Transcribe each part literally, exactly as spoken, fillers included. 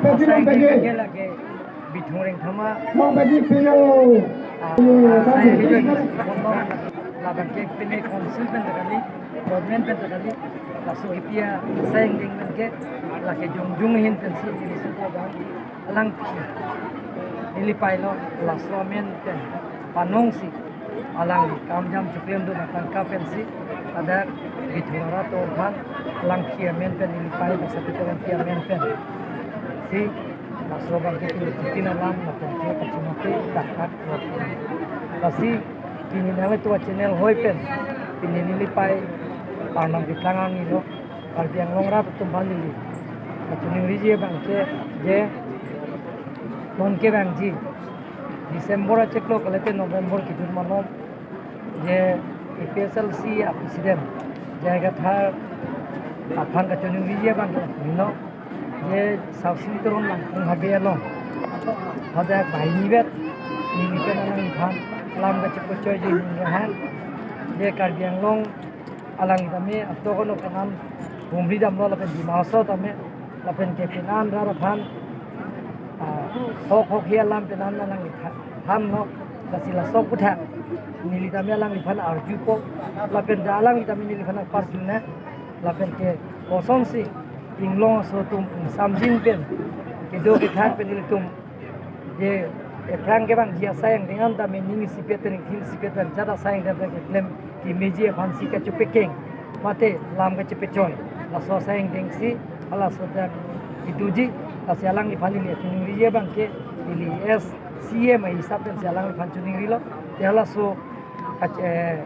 Asai ke lake Bithung Rengthama, ah, asai ke join, labang ke pine council pen ta kali, government pen ta kali, laso kipi asai angdeng pen ke, lake jongjung ahin pensi, neli supo bang, alangphi, neli pailo, laso amen pen, panongsi, alangli kam jam choklemdun atangka pensi, ladak Bithung arat atum aphan, alangphi amen pen neli pai, basa Peter Rongpi amen pen. Si, laso abang ke pini chitin alam, lapen ke kachimate, dakak, lasi, pini nanglitum channel hoi pen, pini neli pai, parnam pitlang angilo, Karbi Anglong arat atum aphan neli kachiningri abang ke, je, non ke bang ji. December achiklo kalite November kejut malom, je A P H L C a president, J I Kathar aphan kachiningri abang ke mino, je South Central Langpung Habe along, hadak banghini vet, neli pen alangliphan lam kachepechoi je ningkan, je Karbi Anglong alangli tame, ato kono penan humri damlo lapen Dima Hasao tame, lapen ke penan rat aphan, ah, hok hok hi alam penan alangli tha-, thanlo, lasi laso aputhak, neli tame alangliphan arjupo, lapen ta alangli tame neliphan nangparjuna, lapen ke kosonsi, inglong aso atum, samjin pen, kedo kethak pen nelitum, je, aphrang ke bang ji asai angdeng an tame ning isipet pen, ning isipet pen, jat asai angdeng pen keklem kemeji aphansi kachepekeng, mate lam kachepechoi, laso asai angdeng si, halaso ta iduji, lasi alangliphan neli kachiningri abang ke, neli as C M ahisap pensi alangliphan chiningrilo, ya laso, kach-, eh,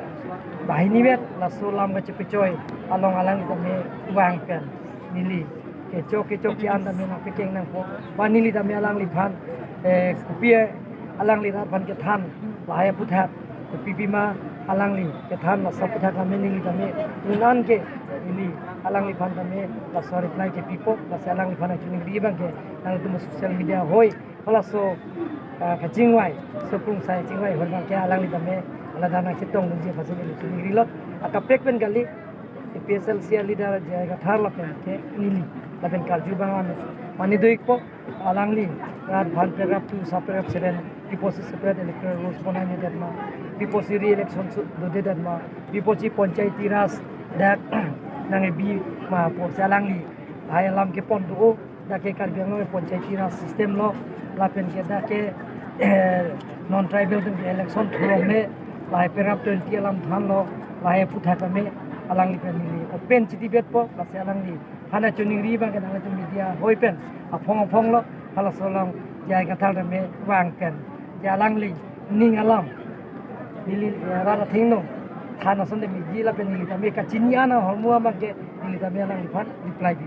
banghini vet, laso lam kachepechoi along alangli tame vang pen, neli kecho kecho ke-an tame nangpekeng nangpo. Ba neli tame alangliphan, eh, kopi alangli rat aphan kethan, lahai aputhak, kopi pima alangli kethan, laso aputhak tame neli tame, non an ke, neli alangliphan tame, laso reply kepipo, lasi alangliphan kachiningri abang ke, nangtum social media hoi, halaso, ah, kachingvai, so Krungsai Chingvai hoi abang ke alangli tame, alada nangchetongdunji aphansi neli chiningrilo, akaprek pen kali, A P H L C a leader J I Kathar lapen ke neli, lapen karju abang an, mane do-ikpo, alangli, rat aphan paragraph two, sub paragraph seven, piposi separate electoral rules bonai-nedet ma, piposi re-election su-, dodedet ma, piposi panchayati raj dak nang-ebi ma pusi alangli, hai alam kepon do-o, dak ke Karbi Anglong panchayati raj system lo, lapen ke dak ke, eh, non-tribal atum ke election thulongle, lahai paragraph twenty alam thanlo, lahai aputhak tame, alangli pen neli open chitibetpo, lasi alangliphan kachiningri abang ke nangtum media hoi pen, aphong aphong lo, halaso along J I Kathar tame vang pen, je alangli ning alam, neli, eh, rat athengno than ason de meji lapen neli tame kachini an ahormu abang ke neli tame alangliphan reply di.